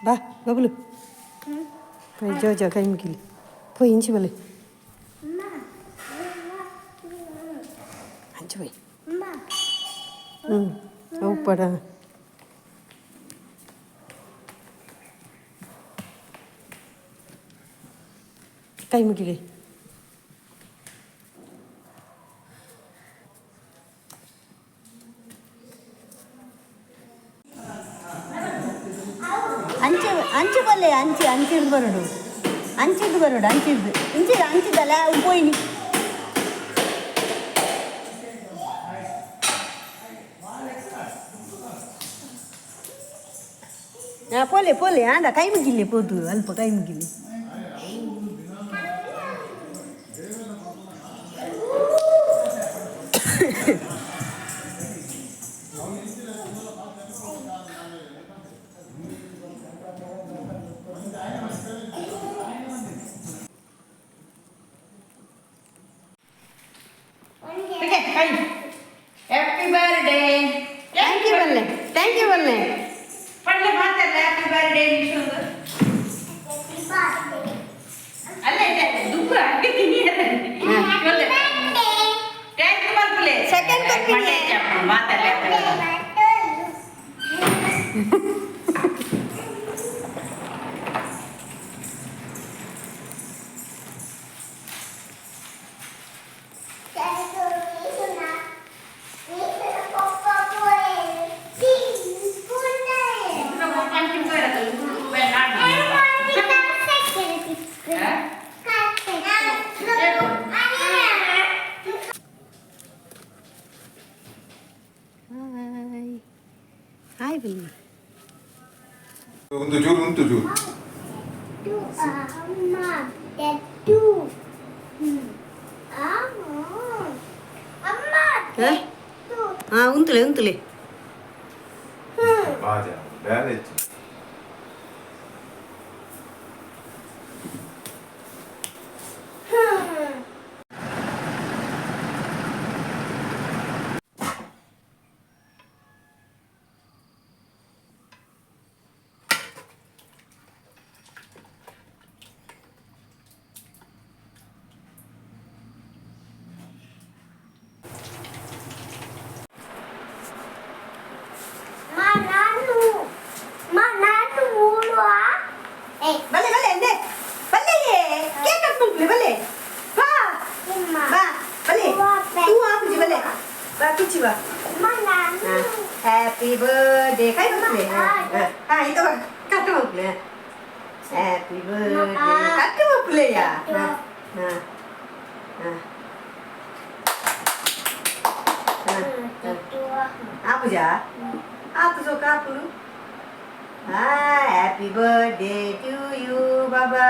ಬಾ Bablu Joe Joe ಕೈ ಮುಗಿಲಿ ಪೋಯಿ ಇಂಚಿ ಬಲೆ ಅಂಚು ಪೋಯಿ. ಹ್ಞೂ ಅವು ಪಡ. ಕೈ ಮುಗಿಲಿ. ಅಂಚೆ ಅಂಚೆ ಬಲ್ಲೆ ಅಂಚೆ ಅಂಚಿಡ್ದು ಬರೋಡು, ಅಂಚಿಡ್ದು ಬರೋಡು, ಅಂಚಿಡ್ದು ಇಂಚೆ ಅಂಚಿದಲ್ಲ ಅವು ಪೋಯಿನಿ. ಹಾಂ ಪೋಲೆ ಪೋಲೆ ಆಂಡ ಕೈ ಮುಗಿಲಿ ಪೋದು ಅಲ್ಪ ಕೈ ಮುಗಿಲಿ. Happy birthday. Thank you ಬಲ್ಲೆ, thank you ಬಲ್ಲೆ. ಪಂಡೆ ಮಾತಾಡಲ್ಲ. Happy birthday Nishu. ಅಲ್ಲ ದುಃಖ. Thank you ಮಲ್ಪುಲೆ. Second ಕೊರ್ಪಿನಿ. ಮಾತಾಡಲ್ಲ. ಹಾಯ್ ಹಾಯ್ ಬನ್ನಿ. ಒಂದು ಚೂರು ಉಂಟು ಚೂರು. ಹಾಂ ಹಾಂ ಉಂತುಲೆ ಉಂತುಲೆ. ಬಾಜ ಬೇರೆ ಇತ್ತು. ಬಲ್ಲೆ ಬಲ್ಲೆ ಅಂದೆ ಬಲ್ಲೆ ಕೇಕ್ ಕಟ್ ಮಲ್ಪುಲೆ ಬಲ್ಲೆ ಬಾ ಬಾ ಬಲ್ಲೆ ತೂ ಆಪುಜಿ ಬಲ್ಲೆ ಬಾ ಕುಚ್ಚಿ ಬಾ. ಹ್ಯಾಪಿ ಬರ್ಡೇ ಕೈ ಮಲ್ಪುಲೆ. ಹಾಂ ಇದು ಕಟ್ ಮಲ್ಪುಲೆ. ಹ್ಯಾಪಿ ಬರ್ಡೇ ಕಟ್ ಮಲ್ಪುಲೆಯಾ. ಹಾಂ ಹಾಂ ಹಾಂ ಆಪುಜಾ app ಸೋಕ ಆಪುಲು. Happy birthday to you Baba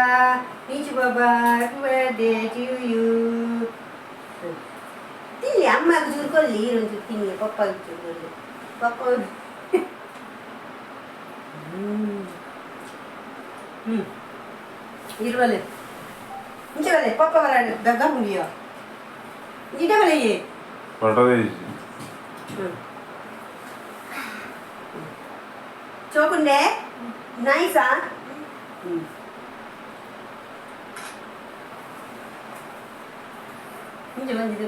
Nishu Baba. Happy birthday to you. ತಿನ್ಲಿ ಅಮ್ಮಗ್ ಚೂರು ಕೊಲ್ಲಿ ಈರೊಂಚೂರು ತಿನ್ನಿ ಪಪ್ಪಾಗ ಚೂರು ಕೊಲ್ಲಿ ಪಪ್ಪ. ಹ್ಞೂ ಹ್ಞೂ ಇರುವಲೆ ಇಂಚೆ ಬಲೆ ಪಪ್ಪ ಬರ ದಗ್ಗ ಮುಗಿಯೋ ಇಡ ಬಲೆ. ಪಟದೆ. ಹ್ಞೂ ಚೋಕುಂಡೆ ನೈಸಾ. ಹ್ಞೂ ಇಂಚೆ ಬಂದಿದೆ.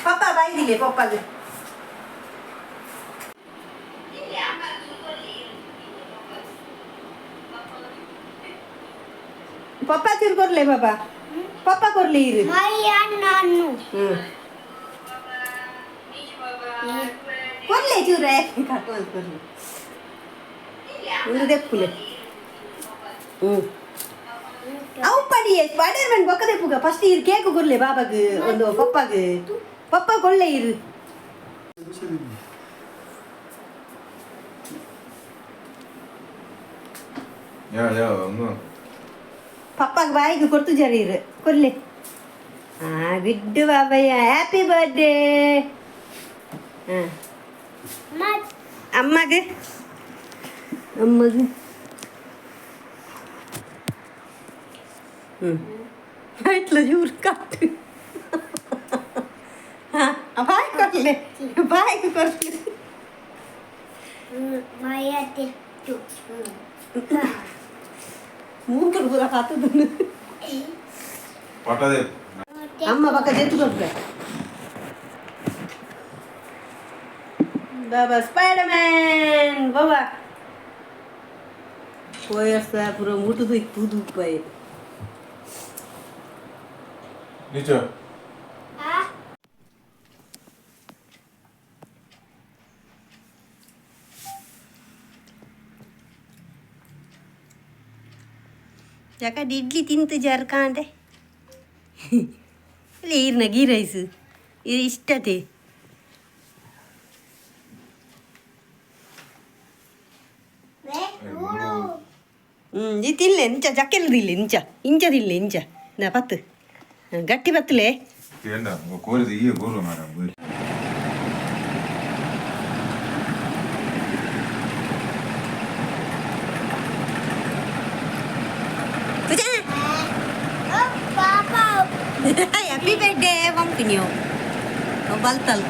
ಪಪ್ಪ ಬಾಯ್ದಿಲ್ಲ ಪಪ್ಪಾಗ. ಪಪ್ಪ ಚೂರು ಕೊರ್ಲೆ ಬಾಬಾ ಪಪ್ಪ ಕೊರ್ಲಿ ಇರು. ಹ್ಞೂ ಕೊರ್ಲೆ ಚೂರೆ ಕಟ್ ಕೊರ್ಲೆ ಒಂದು ದೆಪ್ಪುಲೆ. ಹ್ಞೂ ಅವು ಪಡಿ ಸ್ಪೈಡರ್ ಮ್ಯಾನ್ ಬೊಕ್ಕ ದೆಪ್ಪುಗ ಫಸ್ಟ್ ಇರು ಕೇಕ್ ಕೊರ್ಲೆ ಬಾಬಾಗ್ ಒಂದು ಪಪ್ಪಾಗ ಪಪ್ಪ ಕೊಳ್ಳೆ ಇರು. ಯಾ ಯಾ ಒಂದು. ಪಪ್ಪಾಗ ಬಾಯಿಗೆ ಕೊಡ್ತು ಜರಿ ಇರು ಕೊರ್ಲೆ. ಹಾಂ ಗುಡ್ ಬಾಬಯ್ಯ ಹ್ಯಾಪಿ ಬರ್ಡೇ. ಹಾಂ ಅಮ್ಮಗೆ ಅಮ್ಮಗೆ. ಹ್ಞೂ ಇಟ್ಲ ಚೂರು ಕಟ್ಟು. Boy ಕೊರ್ಲೆ, boy ಕೊರ್ಲೆ. ಮೂಕರು ಪೂರ ಪಾತದ. ಪಟದೆ. ಅಮ್ಮ ಪಕ್ಕ ಜೆತ್ತು ಕೊರ್ಪೆ. ಬಾಬಾ ಸ್ಪೈಡರ್ ಮ್ಯಾನ್ ಬಾಬಾ ಪೋಯರ್ಸ ಪೂರ ಮುಟುದು ತೂದು ಉಪ್ಪಾಯಿ. ನಿಚ. ಯಾಕಂದ್ರೆ ಇಡ್ಲಿ ತಿಂತು ಜಾರ್ ಕಾಂಡೆ ಇಲ್ಲ. ಈರ್ನ ಗೀ ರೈಸ್ ಇದು ಇಷ್ಟತೆ. ಹ್ಞೂ, ಈ ತಿನ್ಲೆ ಇಂಚ ಜಕ್ಕೆಲ್ಲದಿಲ್ಲ, ಇಂಚ ಇಂಚದಿಲ್ಲ, ಇಂಚ ನಾ ಪತ್ತು ಗಟ್ಟಿ ಪತ್ತಲೇ. ಕೇಂದ್ರ ಕೋರಿದ ಈ ಗೋರು ಮೇಡಮ್. ಹ್ಯಾಪಿ ಬರ್ಡೇ ಪಂಪಿನಿಯೋ ಬಲ್ತಲ್.